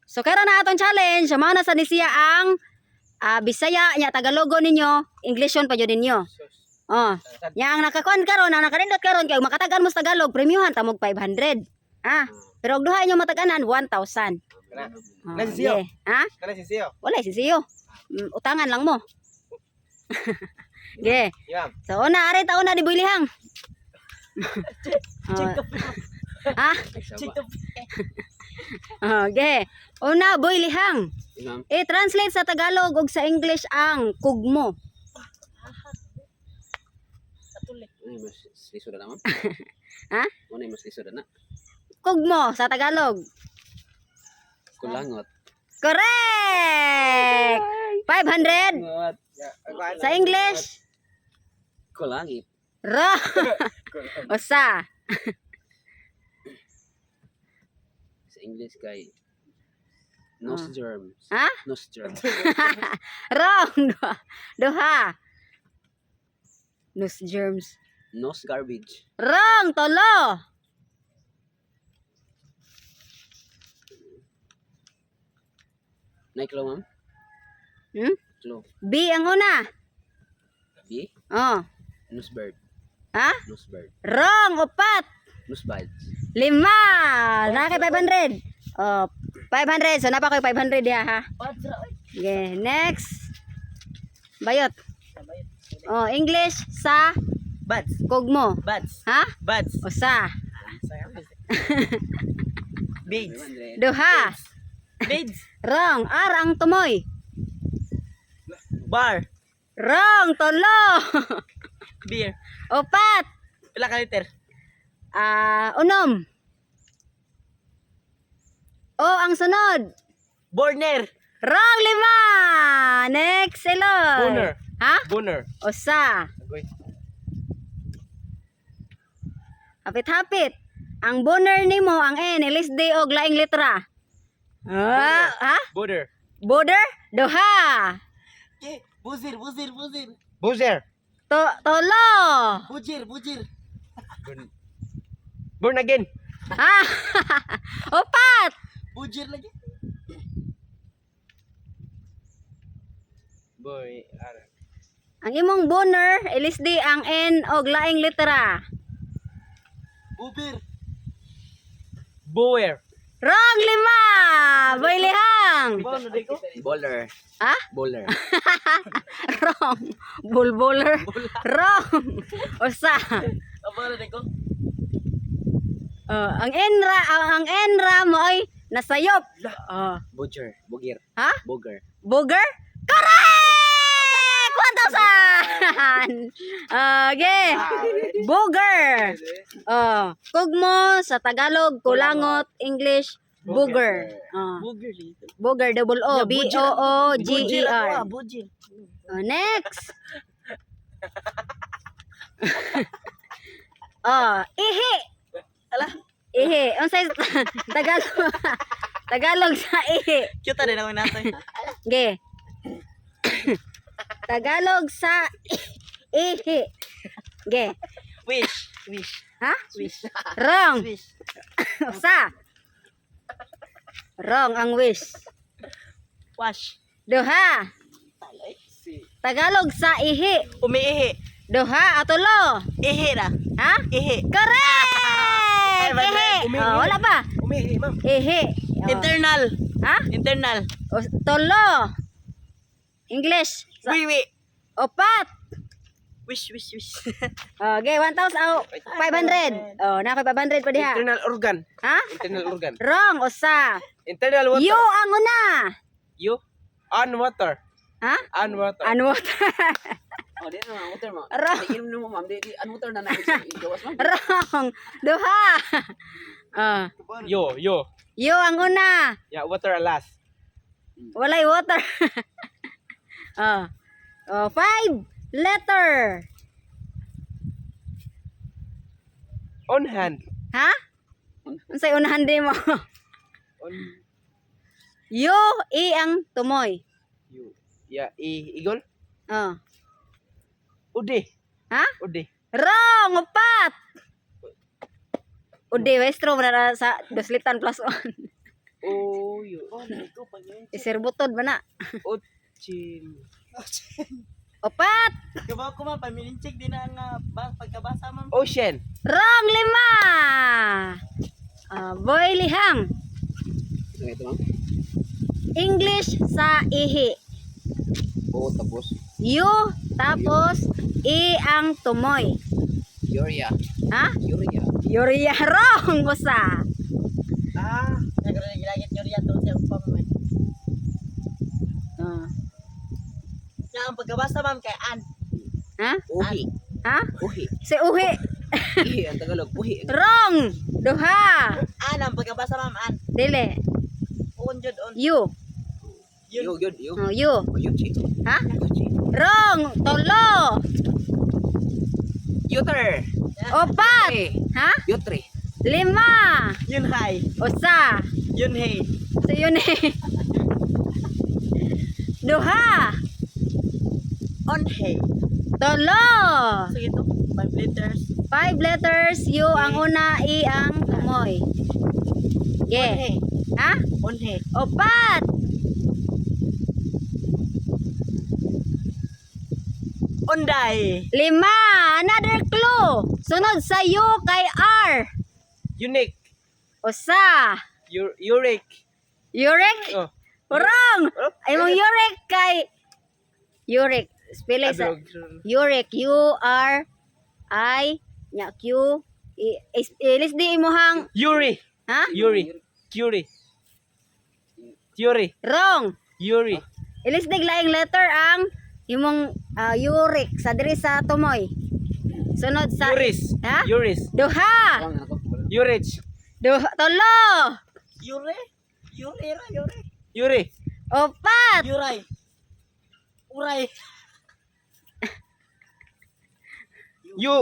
So karon na atong challenge, mao na sa ni siya ang Bisaya nya Tagalogo ninyo, Englishon pa jud ninyo. Oh. Nya ang nakakuan karon, ang nakanindot karon kay makatagan mo sa Tagalog, premyuhan ta mog 500. Ah, pero og duha inyo mataganan 1,000. Kana. Oh, Na sisiyo. yeah. Ha? Kana sisiyo. Wala sisiyo. Utangan lang mo. Ge. Yeah. So una ari ta una di Buylihang. Oh. Ha? Oh, ge. Una Buylihang. Ma'am. I-translate sa Tagalog ug sa English ang kugmo. Ano mas lisod na, ma'am? Ha? Ano mas lisod na? Kugmo sa Tagalog. Kulangot. Correct! 500 Kulangot. sa English. Kulangit. Ra. Usa. Sa English kay nose germs. Ha? Nose germs. Wrong. Duha. Duha. Nose germs. Nose garbage. Wrong. Tolo. Naiklo, ma'am? Hmm? Klo. B ang una. B. Oh. Nose bird. Ha? Nose bird. Wrong. Upat. Nose buds. Lima. Naa kay 500. Oh, 500. So napa koy 500 diha ha. Okay, next. Bayot. Oh, English sa Buds. kugmo. Buds. Ha? Buds. Usa. Beads. 500. Duha. Beads. Wrong. R ang tumoy. Bar. Wrong. Tulo. Beer. Upat. Pila ka liter? Ah, unom. O ang sunod. Borner. Wrong, lima. Next, Eloy. Boner. Ha? Boner. Usa. Agoy. Hapit-hapit. Ang boner nimo ang N, LSD og laing letra. Ah, ha? Border. Border? Duha. Okay. Buzir, buzir, buzir. Buzir. To tolo. Bujir, bujir. Born again. Ah. Upat. Bujir lagi. Boy, ara. Ang imong boner, LSD ang N og laing letra. Bubir. Boer. Wrong, lima. Boy Lihang. Bowler. Ha? Bowler. Wrong. Bulbuler. Wrong. Usa. Oh, ang enra, ang enra mo ay nasayop. Oh. Butcher. Bugir. Ha? Booger. Booger? Correct! 1,000! Okay. Booger. Oh, kugmo sa Tagalog, kulangot, English, booger. Oh. Booger dito. Booger, double O, B O O G E R. Bujir. Oh, next. Oh, ihi. Ala. Ihi. Unsay Tagalog? Tagalog sa ihi. Cute rin ako natin. Ge. Tagalog sa ihi. Ge. Wish. Wish. Ha? Wish. Wrong. Wish. Sa. Wrong ang wish. Wash. Duha. Tagalog sa ihi. Umiihi. Duha atulo. Ihi na. Ha? Ihi. Correct! Ihi. Oh, wala pa. Umiihi, ma'am. Ihi. Oh. Internal. Ha? Internal. O, tulo. English. Sa, Wiwi. opat. Wish, wish, wish. Okay, 1,000, oh, 500. Oh, na 500 pa diha. Internal organ. Ha? Internal organ. Wrong, usa. Internal water. You ang una. You. On water. Ha? On water. Ano water? Oh, di na ma'am. Water, ma'am. Wrong. Di inom mo, ma'am. Di, di, an water na na. Gawas, ma'am. Wrong. Duha. Oh. Yo, yo. You ang una. Yeah, water alas. Walay water. Oh. Oh, five letter. On hand. Ha? Unsay unahan di mo? On You, i ang tumoy. you. Yeah, e eagle. Oh. Ude. Ha? Ude. Wrong! Upat! Ude, maestro, na sa doslitan plus one. O you. Oh, ko pag yun. Iserbutod ba na? Otsin. 4. Kabaw ko, ma'am, pamilinchik din na nga ba, pagkabasa, ma'am. Ocean. Wrong, 5. Ah, Boy Lihang. Ito ito, ma'am. English sa ihi. O tapos U tapos I ang tumoy. Urea. Ha? Urea. Urea, wrong, 1. Ah, nagkaroon ng gilagit nyo riyan doon sa upa, ma'am. Ah. Na ang pagkabasa, ma'am, kay an. Ha? Uhi. Ha? Uhi. Si uhi. Ihi ang Tagalog. Uhi. Wrong. 2. An ang pagkabasa, ma'am, an. Dili. On jud on. U. Yun. Yo, yun, yo. Oh, U. Oh, yuchi. Ha? Yuchi. Wrong. 3. Yuter. 4. Tre. Ha? Yutre. 5. Yun hay. 1. Yun hey. So yun eh. 2. On hey. 3. Sige to. 5 letters. 5 letters. U ang una, I ang tumoy. On Yeah. hey. Ha? On hey. 4. Onday. 5. Another clue. Sunod sa U kay R. Unique. 1. Uric. Yurek? Oh. Wrong! Ay mong Yurek kay Yurek. Spell sa Yurek. U R I nya Q I ilis di imuhang Yuri. Ha? Yuri. Curie. Yuri. Wrong. Yuri. Ilis di laing letter ang imong Yurek sa diri sa tumoy. Sunod sa Yuris. Ha? Yuris. 2. Wrong ako. Yurich. 2, 3. Yure. Yure ra, Yure. Yuri. 4. Yuray. Uray. Yu.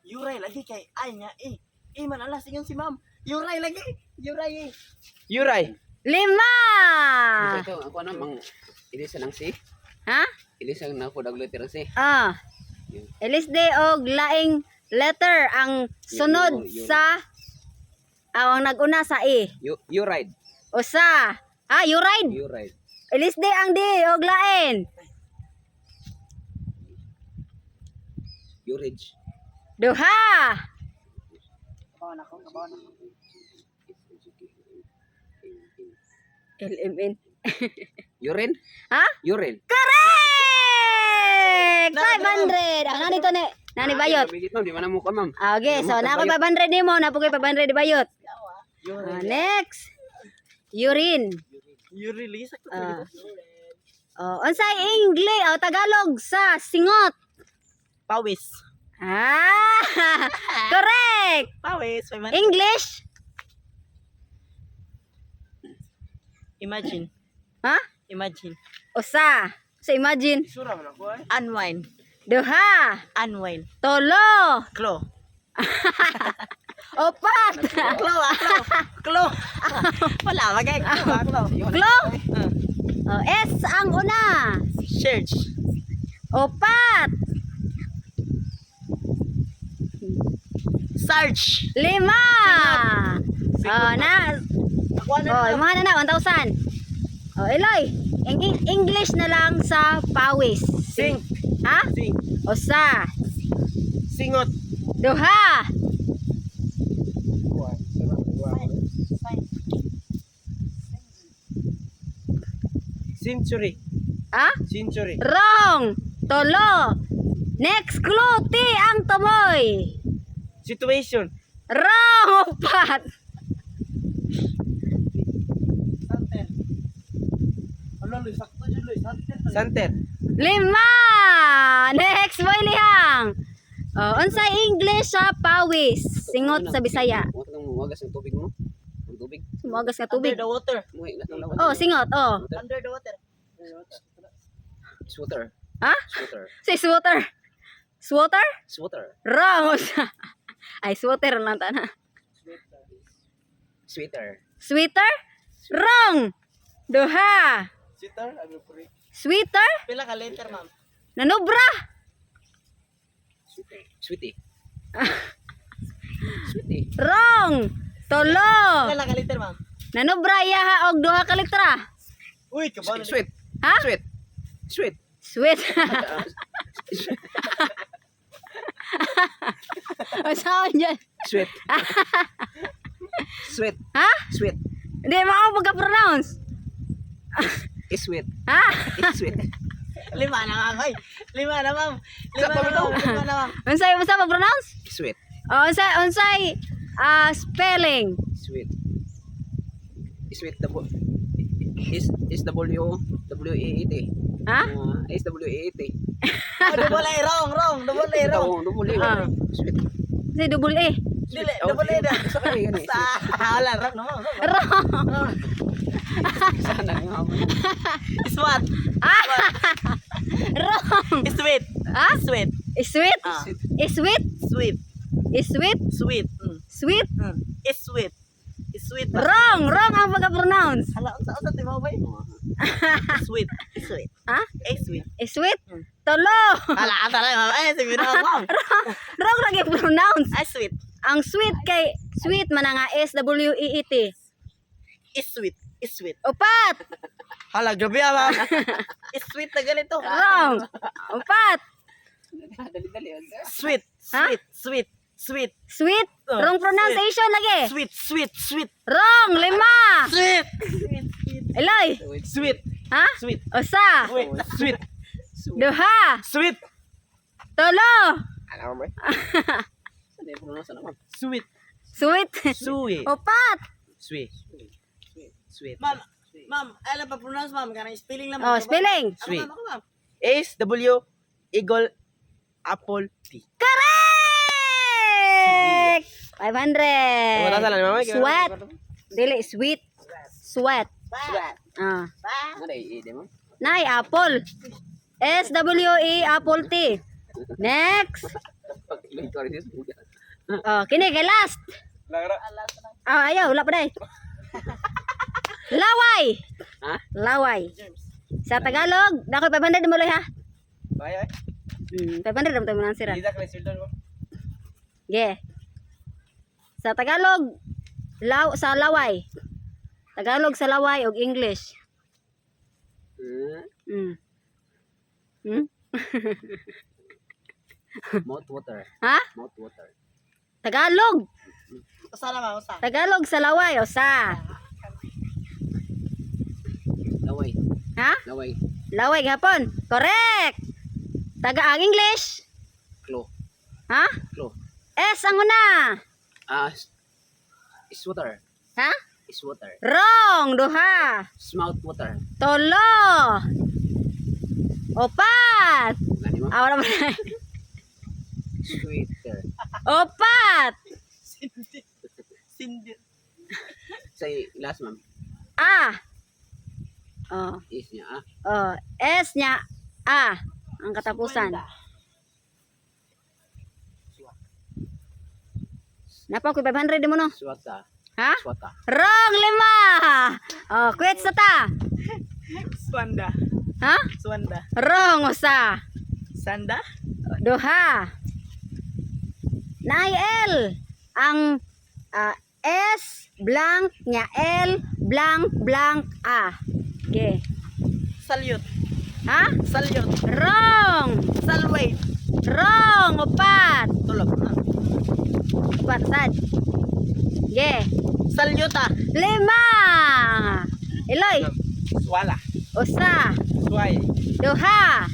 Yuray lagi kay ay nga eh. Eh man alas ingon si ma'am. Yuray lagi. Yuray eh. Yuray. 5. Ito, ako ano, mang ilisan ang C. Ha? Ilisan na ako letter ang C. Ah. Ilis di og laing letter ang sunod Yu- yu- sa ang naguna sa E. You, you ride. 1. Ah, you ride. You ride. Ilis di ang D og lain. You ridge. 2. Kabawan ako, kabawan ako. L M N. Urine? Ha? Urine. Correct! 500. Ang nani to ni nani bayot. Ma'am, di man mo ko, ma'am. Ah, okay, so na ako 500 nimo, na po kay 500 di bayot. Ah, next. Urine. Yuri lagi sakto. Ah. Oh, unsay English o Tagalog sa singot? Pawis. Ah, correct. Pawis. May man. English? Imagine. Ha? Imagine. 1. So imagine. Sura man ako eh. Unwind. 2. Unwind. 3. Klo. 4. Klo ah, klo. Klo. Wala magay klo ah, klo. Klo? Oh, S ang una. Church. 4. Sarge. 5. Oh, na. Ako na. Oh, imuha na na 1,000. Oh, Eloy. English na lang sa pawis. Sing. Ha? Sing. 1. Singot. 2. Century. Ha? Century. Wrong. 3. Next clue, T ang tumoy. Situation. Wrong. 4. Santer. Ano, Luis? Sakto dyan, Luis. Santer. Santer. 5. Next, Boy Lihang. Oh, unsay English sa pawis? Singot sa Bisaya. Huwag kang muwagas ng tubig mo. Ang tubig. Sumuagas nga tubig. Under the water. Muhi, lahat ng lawas. Oh, singot. Oh. Under the water. Sweater. Ha? Sweater. Say swatter. Swatter? Sweater. Wrong. Ay, swatter lang tana. Sweater. Sweater? Wrong. 2. Sweater? Ano po rin? Sweater? Pila ka letter, ma'am? Nanubra. Sweetie. Sweetie. Sweetie. Wrong. 3. Pila ka letter, ma'am? Nanobra iya ha og duha ka litra. Uy, kabalo. Sweet. Ha? Sweet. Sweet. Sweet. Unsa yan? Sweet. Sweet. Ha? Sweet. Di mao pagka-pronounce. Sweet. Ha? Sweet. Lima na, ma'am. Ay, lima na, ma'am. Lima Sa na, ma'am. Lima na, ma'am. Unsay unsa pa-pronounce? Sweet. Oh, unsay unsay spelling? Sweet. Sweet double S S W W A E T. Ha? Ah, S W A E T. Oh, double A, wrong, wrong. Double A, wrong. Double A. Ah. Sweet. Unsay double A? Dili, double A na. Sa kaya gani. Sa, wala, wrong na, ma'am. Wrong. Sana nga. Sweat. Wrong. Sweet. Ha? Sweet. Sweet? Ah. Sweet? Sweet. Sweet? Sweet. Sweet? It's sweet. It's sweet ba? Wrong, wrong ang pagka-pronounce. Hala, unsa unsa ti mo ba? Sweet. Sweet. Ha? Eh, sweet. Sweet? Tulo. Hala, ata lang, ma'am. Ay, sige na, ma'am. Wrong lagi pronounce. Ay, sweet. Ang sweet kay sweet man nga S W E E T. It's sweet. It's sweet. Upat. Hala, grabe ah, ma'am. It's sweet na ganito. Wrong. Upat. Dali-dali. Sweet. Ha? Sweet. Sweet. Sweet. Sweet. Oh, Wrong pronunciation lagi. Sweet. Sweet. Sweet. Wrong. Lima. Sweet. Sweet. Sweet. Eloy. Sweet. Ha? Sweet. Usa. Sweet. Sweet. Duha. Sweet. Tulo. Ano mo? Sana yung pronounce na, ma'am. Sweet. Sweet. Sweet. Upat. Sweet. Sweet. Ma'am, ma'am, alam pa pronounce, ma'am, kanang spelling lang. Oh, spelling. Sweet. Ako, ma'am. S W Eagle Apple T. Correct! 500. Wala sala ni mama. Sweat. Dili, sweet. Sweat. Sweat. Ah. Ano E di mo? Nay, apple. S-W-E, apple T. Next. Oh, kini kay last. Ah, ayaw, wala pa day. Laway. Ha? Laway. Sa Tagalog, dako 500 mo loy ha. Ay ay. 500 mo tayo mo sira. Dida kay sultan mo. Yeah. Sa Tagalog, law sa laway. Tagalog sa laway og English. Mouth water. Ha? Mouth water. Tagalog. Usa na, ma'am, usa. Tagalog sa laway o sa. Laway. Ha? Laway. Laway gihapon. Correct. Taga ang English. Klo. Ha? Klo. S ang una. Ah, is water. Ha? Is water. Wrong. Duha. Smouth water. Tolo. Opat. Gani mo? Ah, wala pa na. Sweeter. Opat. Sindi. Say last, ma'am. A. Oh. Is niya ah. Oh, S niya A ang katapusan. Napa ko 500 mo no? Swata. Ha? Swata. Wrong, lima. Oh, quits na ta. Swanda. Ha? Swanda. Wrong usa. Sanda? Duha. Naay L. Ang S blank niya L blank blank A. Okay. Salute. Ha? Salute. Wrong. Salway. Wrong, upat. Tulog. Upat sad. Yeah. Saluta. Lima. Eloy. Swala. Usa. Sway. Duha.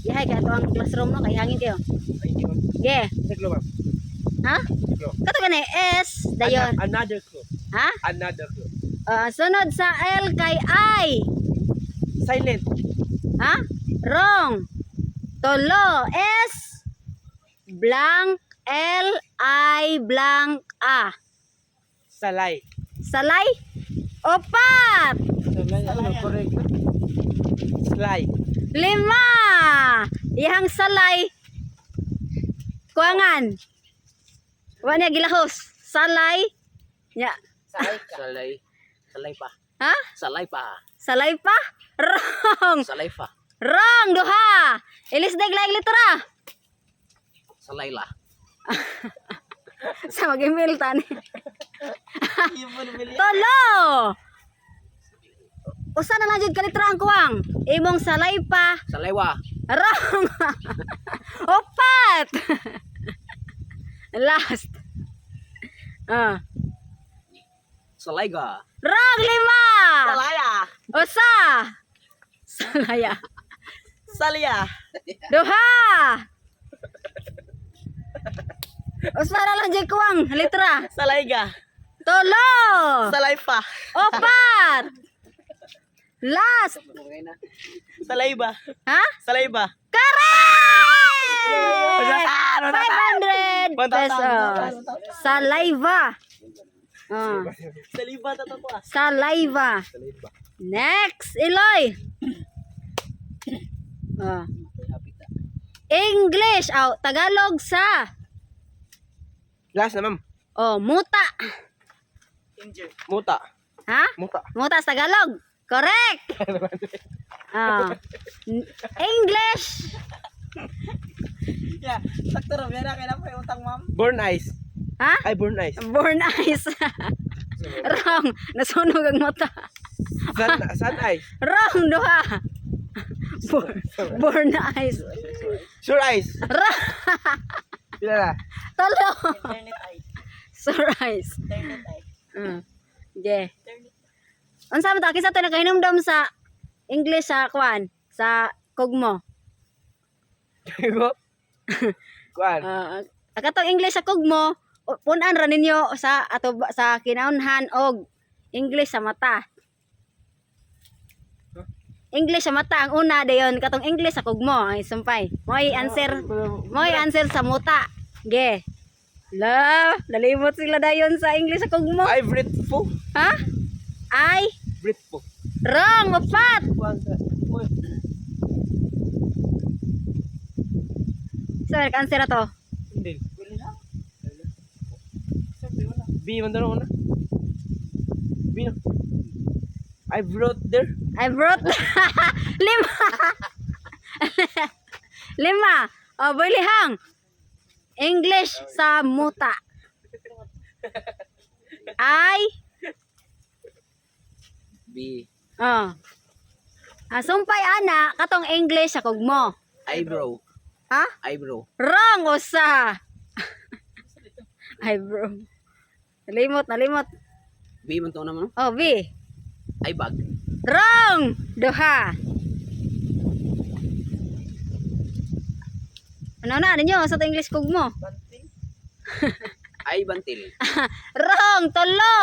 Yahay ka ang classroom no kay hangin kayo. Yeah. Clue, ma'am. Ha? Clue. Kato gani S dayon. Another clue. Ha? Another clue. Sunod sa L kay I. Silent. Ha? Wrong. Tolo S blank L I blank A. Salay. Salay. Opat. Salay. Ano correct? Sly. Lima. Iyang salay. Kuangan. Wa niya gilahos. Salay. Nya. Salay. Salay pa. Ha? Salay pa. Salay pa? Wrong. Salay pa. Wrong duha. Ilis deg laing litra. Salay la. Sa mag-email tani. Ibon bili. Tulo. Usa na lang jud ka litra ang kuwang. Imong salaypa. Salaywa. Wrong. Upat. Last. Ah. Salayga. Wrong, lima. Salaya. Usa. Salaya. Salya. Duha. Usa na lang jud kuwang litra. Salayga. Tulo. Salaypa. Upat. Last. Salayba. Ha? Salayba. Correct! 500 pesos. Saliva. Ah, Saliba tato ah. saliva. Next, Eloy. Ah. English, aw, Tagalog sa Last na, ma'am. oh, muta. Injure. Muta. Ha? Muta. Muta sa Tagalog. Correct. Ah. English. Yeah, sakto ra mera kay na pa utang, ma'am. Born ice. Ha? Ay, born ice. Born eyes. Wrong. Nasunog ang mata. Sun ice. Wrong duha. Born eyes. Sure ice. Wrong. Pila na? Talo. Internet ice. Surprise. Internet ice. Yeah. Unsa man ta kinsa to nakahinumdom sa English sa kwan sa kugmo? Kuan. Ah, ang katong English sa kugmo, punan ra ninyo sa ato sa kinaunhan og English sa mata. English sa mata ang una dayon katong English sa kugmo ay sumpay. Mo'y answer, mo'y answer sa muta. Ge. La, nalimot sila dayon sa English sa kugmo. Ay, breathful. Ha? Ay, Breathful. wrong, upat. Kuan sa. Uy. Sir, answer na to. Hindi. B, man daw na. B no. I wrote there. I brought lima. Lima. O, bolehang. English sa muta. Ay, B. oh. Ah, sumpay ana katong English sa kugmo. Eyebrow. Ha? Eyebrow. Wrong usa. Ay, bro. Nalimot, nalimot. B man to naman. Oh, B. Eyebag. Wrong! Duha. Ano na, ninyo? Sa to English kugmo. Eye bantil. Wrong! Tulo!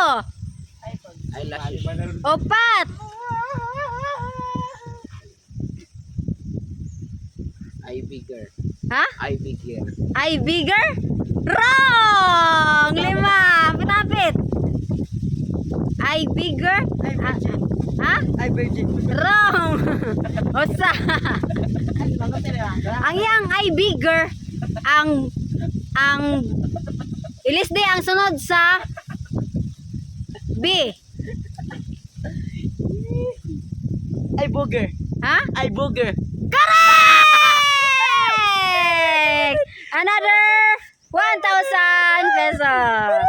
Eyelashes. Upat! Eye bigger. Ha? Eye bigger. Ay bigger? Wrong! Lima! Pitapit! Ay bigger? Ah, ha? Ay, virgin. Wrong! Usa! Ang iyang ay bigger ang ilisdi ang sunod sa B. Ay, booger. Ha? Ay, booger. Correct! Another 1,000 pesos.